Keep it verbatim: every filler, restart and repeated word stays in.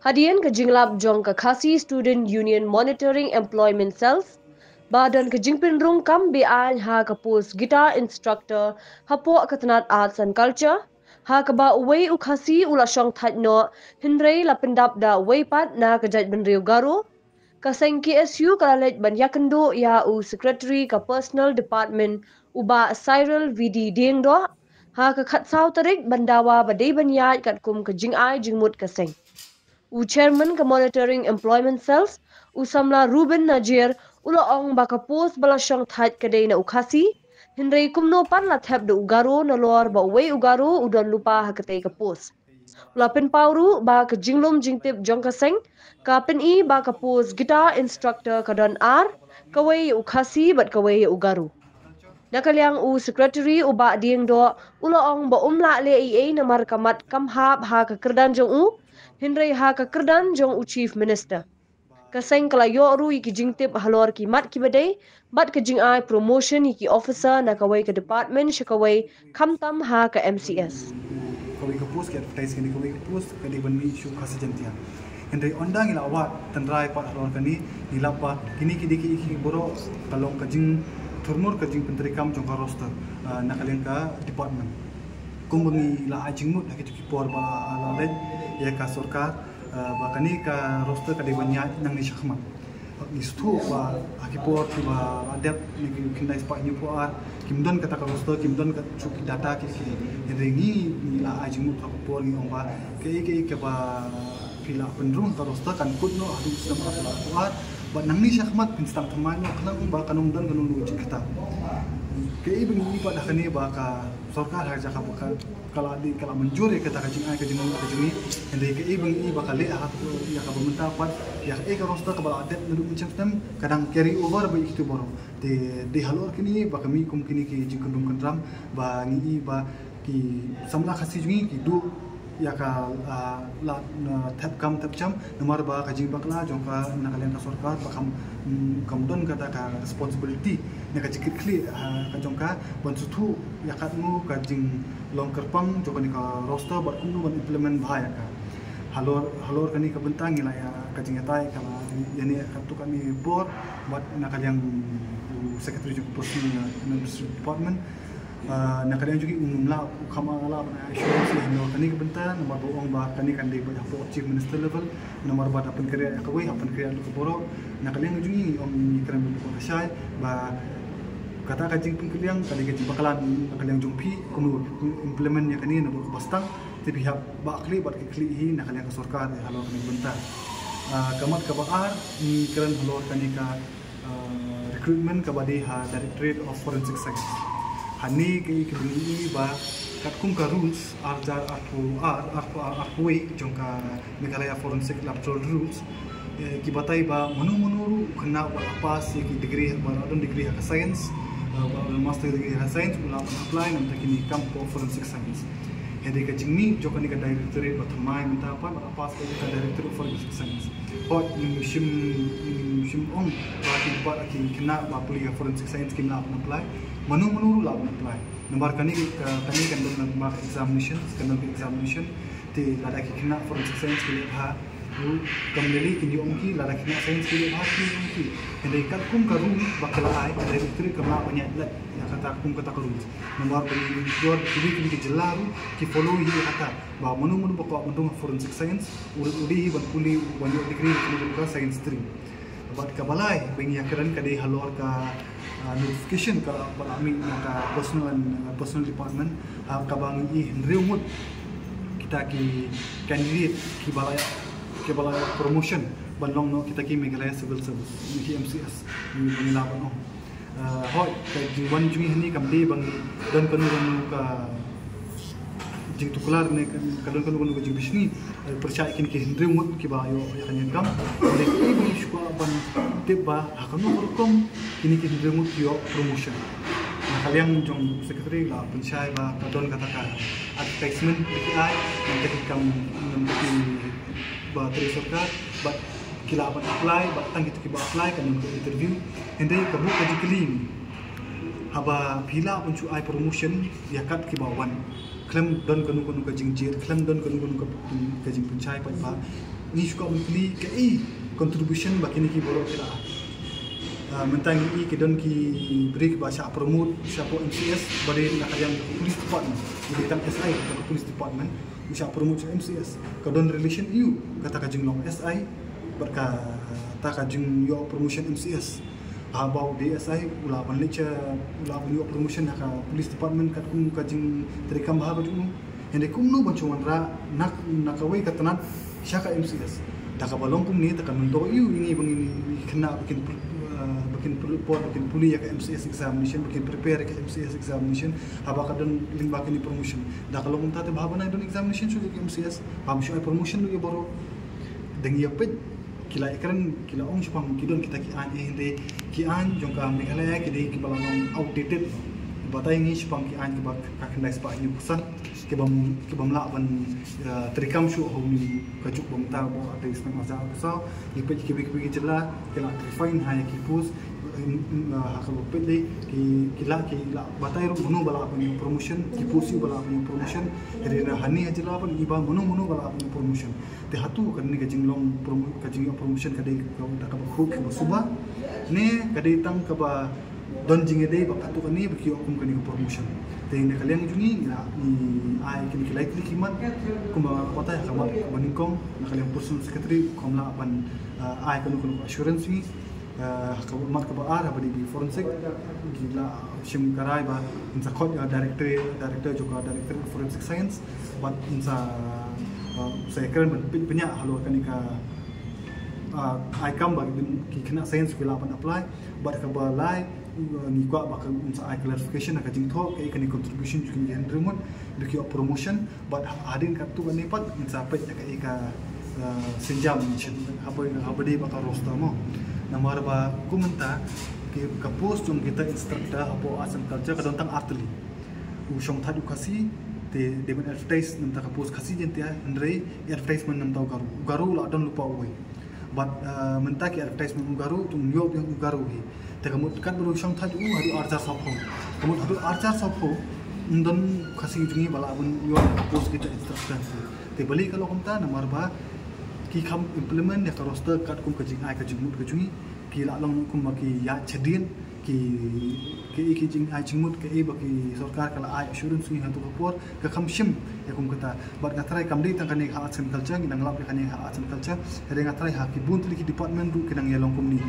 Hadien ka jinglap jong ka Khasi Student Union Monitoring Employment Cells, ba don ka jingpynrung kam beaiñ ha ka post guitar instructor hapoh ka tnat Arts and Culture, ha kaba uwei u Khasi u la shong thait noh, hynrei la pyndap da uwei pat na ka jaitbynriew Garo. Ka seng K S U ka la leit ban ïakynduh ïa u Secretary ka Personnel Department, u Bah Cyril V D Diengdoh, ha ka khatsaw tarik ban dawa ba dei ban ïaid katkum ka jingai jingmut ka seng. U Chairman ka Monitoring Employment Cells, u samla Ruben Najir, u la ong ba ka post ba la shong thait ka dei na u Khasi, hynrei kumno pat la thep da u Garo nalor ba uwei u Garo u don lypa ha katei ka post. U la pynpaw ruh ba ka jinglum jingtip jong ka seng ka pyni ba ka post guitar instructor ka don ar, kawei ïa u Khasi bad kawei ïa u Garo. Na ka liang u Secretary u Bah Diengdoh u la ong ba um lah leh ei ei namar ka mat kam hap ha ka kyrdan jong u, hynrei ha ka kyrdan jong u Chief Minister. Ka seng ka la ïoh ruh ïa ki jingtip halor ki mat kiba dei bad ka jingai promotion ïa ki officer na kawei ka department sha kawei, khamtam ha ka M C S. Kawei ka post ki advertise kane, kawei ka post ka dei ban mih sha u Khasi Jaintia. Hynrei ynda ngi la wad tynrai pat halor kane, ngi lap ba kine ki dei ki, ki baroh ka long ka jingthurmur ka jingpyntreikam jong ka roster, ah, na ka liang ka department. Kumba ngi la ai jingmut ha kito ki por ba la leit ïa ka sorkar, ah, ba kane ka roster ka dei ban ïaid nangne shakhmat. Ngi sngewthuh ba ha ki por kiba la dep, ngi ki khyndai spah hynñiewphew ar, kim don kata ka roster, kim don kata ki data ki ki. Hynrei ngi, ngi la ai jingmut ha ki por, ngi ong ba kaei kaei kaba phi la pynrung ha ka roster kan kut noh haduh u snem arphew ar, bad nangne shakhmat phin sdang thymmai noh khnang ba kan ym don kano kano ka jingktah. Kaei ba ngi ïohi pat ha kane ba ka sorkar ha ka jaka ba ka ka la dei, ka la mynjur ïa kata ka jingai ka jingmut ka jong ngi. Hynrei kaei ba ngi ïohi ba ka leh ha ka, ïa kaba mynta pat, ïa kaei ka roster kaba la dep naduh mynshem snem ka dang carry over bad ïa kito baroh. Te dei halor kine ba ka mih kum kine ki jingkyndrum kyndram ba ngi ïohi ba ki samla Khasi jong ngi ki duh ïa ka, ah, lad, ah, thep kam thep jam, namar ba ka jingbakla jong ka na ka liang ka sorkar ba kam, mm, kam don kata ka responsibility ne ka jingkitkhlieh, ah, ka jong ka ban sngewthuh ïa katno ka jinglong kyrpang jong kane ka roster bad kumno ban implement bha ïa ka. Halor, halor kane ka bynta ngi la ïa ka jingïatai ka la ïa ne katto katne por bad na ka liang u secretary jong ka Personnel and Administrative Department. Ah, na ka liang jong ngi um lah, u kham lah ban ai assurance ïa kane ka bynta, namar ba u ong ba kane kan dei beit hapoh Chief Minister level, namar ba da pynkhreh ïa kawei, ha pynkhreh ïa ka baroh. Na ka liang jong ngi ong ngi kren beit lashai ba kata ka jingpynkylliang ka dei ka jingbakla na ka liang jong phi, kumno implement ïa kane na baroh kaba sdang, te phi hap ba khlieh bad ki khlieh hi na ka liang ka sorkar ïa halor kane ka bynta. Ah, ka mat kaba ar ngi kren halor kane ka ah, recruitment kaba dei ha Directorate of Forensic Science. Hangne kaei kaba ngi ïohi ba katkum ka rules ar hajar arphew ar, arphew ar, arphew wei jong ka Meghalaya Forensic Laboratory Rules, eh, ki batai ba mano mano ruh u khynnah uba la pass ïa ki degree, uba la don degree ha ka science, eh, uba la don master degree ha science, u lah ban apply na bynta kine ki kam ka forensic science. Hynrei ka jingmih jong kane ka directorate ba thymmai mynta pat ba la pass ïa ka Directorate of Forensic Science. Hooid, ngim shym, ngim shym ong ba ki, ba ki khynnah ba pule ha forensic science kim lah ban apply. Mano mano ruh lah ban apply. Namar kane ka, kane kan don ka examination, kan don ka examination. Te lada ki khynnah forensic science ki leh bha ruh, kam lei lei kin ïoh ong ki, lada ki khynnah science ki leh bha kin ïoh ong ki. Hynrei katkum ka rules ba ki la ai, ka directorate kam lah ban ïaid lait ïa kata kum kata ka rules. Namar ba ngi ïohi ba kine ki jylla ruh ki follow hi ïa kata. Ba mano mano ba kwah ban rung ha forensic science, u, u dei hi ban pule, ban ïoh degree ha kane ka science stream. Bad kaba lai ba ngi ïakren ka dei halor ka, ah, notification kaba la mih na ka personnel and, ah, personnel department, ah, kaba ngi ïohi hynriew ngut kita ki candidate kiba la ïa, kiba la ïa promotion ban long noh kita ki Meghalaya Civil Service, ki M C S, ngi ba ngi lah ban ong. Ah, hooid, ka jingwan jong ngi hangne kam dei ba ngi don kano kano ka jingtuklar ne ka, ka don kano kano ka jingbishni, eh, pyrshah ïa kine ki hynriew ngut kiba ïoh ïa ka kam. Hynrei kaei ba ngi shu kwah ban tip ba ha kano ka rukom kine ki hynriew ngut ki ïoh promotion. Na ka liang jong secretary la pynshai ba ka don kata ka advertisement ba ki ai, na ka kam, na ka ba trei sorkar, bad ki lah ban apply, bad tang kito kiba apply kan don ka interview. Hynrei ka buh ka jingkylli ngi, Haba phi lah ban shu ai promotion ïa kat kiba wan, khlem don kano kano ka jingjied, khlem don kano kano ka, ka jingpynshai pat ba ngi shu kwah ban kylli kaei contribution ba kine ki baroh ki la ai. Ah, mynta ngi i ki don ki briew ba shah promote shapoh M C S, ba dei na ka liang ka police department, ngi dei tang S I ka police department, u shah promote sha M C S. Ka don relation aiu kata ka jinglong S I bad kata ka jingïoh promotion M C S? Haba u dei S I u lah ban leit sha, u lah ban ïoh promotion ha ka police department katkum ka jingtrei kam bha ka jong u. Hynrei kumno ban shu wanrah na, na kawei ka tnat sha ka M C S? Da kaba long kumne, da ka myntoi aiu ïa ngi ba ngin, ngi khynnah ba kin, eh, ba kin pule, por ba kin pule ïa ka M C S examination, ba kin prepare ïa ka M C S examination, haba ka don lyngba kane promotion? Da ka long kumta te ba haba nai don examination shuh ïa ka M C S, ba ym shu ai promotion lut ïa baroh. Da ngi ïa peit, ki la ïakren, ki la ong shaphang ki don kita ki aiñ, eh, hynrei ki aiñ jong ka Meghalaya ki dei kiba la long outdated. Batai ngi shaphang ki aiñ kiba ka khyndai spah hynñiewphew san, kibym, kibym lah ban, eh, treikam shuh ha une u kajuh ba mynta ba dei snem arhajar arphew saw. Ngi peit kiwei kiwei ki jylla ki la trei fine ha ïa ki post, eh, ha kaba peit dei ki, ki la, ki la batai ruh mano ba lah ban ïoh promotion, ki post aiu ba lah ban ïoh promotion. Hynrei na hangne ha jylla pat ngi ba mano mano ba lah ban ïoh promotion. Te hato kane ka jinglong promo-, ka jingïoh promotion ka dei ka, da kaba khuid kaba suba, ne ka dei tang kaba don jingïadei ba katto katne ba ki ïoh kum kane ka promotion? Te na ka liang jong ngi, ngi la, ngi ai kine ki lai tylli ki mat, kumba nga batai ha ka mat kaba nyngkong, na ka liang personal secretary kam lah ban, ah, ai kano kano assurance ngi. Ah, ha ka mat kaba ar, haba dei ki forensic, ngi la shim ka rai ba ngin sa khot ïa director, director jong ka, director of forensic science, bad ngin sa, ah, sa ïakren ban pyn-, pynïaid halor kane ka, ah, ai kam ba ki, ki khynnah science ki lah ban apply. Bad kaba lai, uh, ngi kwah ba ka, ngin sa ai clarification ha ka jingthoh kaei kane contribution jong ki hynriew ngut ba ki ïoh promotion. Bad ha-, hadien katto katne pat ngin sa peit ïa kaei ka, uh, sienjam ngi shen haba, haba dei ba ka roster mo. Namar ba kum mynta ki, ka post jong kita instructor hapoh arts and culture ka don tang ar tylli. U shongthait u Khasi te dei ban advertise na bynta ka post Khasi Jaiñtia, hynrei advertisement na bynta u Garo. U Garo u la don lypa uwei. Bad, uh, mynta ki advertisement u Garo, to ngin ïoh biang u Garo hi. Te ka mut katba u shongthait u haduh arhajar sawphew. Ka mut haduh arhajar sawphew ym don Khasi jong ngi ba lah ban ïoh post kita instructor. Te balei ka long kumta? Namar ba ki kham implement ïa ka roster katkum ka jingai ka jingmut ka jong ngi. Ki la long kumba ki ïaid shadien, ki, ki, ki jingai jingmut, kaei ba ki sorkar ka la ai assurance ngi ha kato ka por, ka kham shim ïa kum kata. Bad nga tharai kam dei tang kane ha arts and culture, ngi nang lap ïa kane ha arts and culture, hynrei nga tharai ha ki bun tylli ki department ruh ki nang ïa long kumne.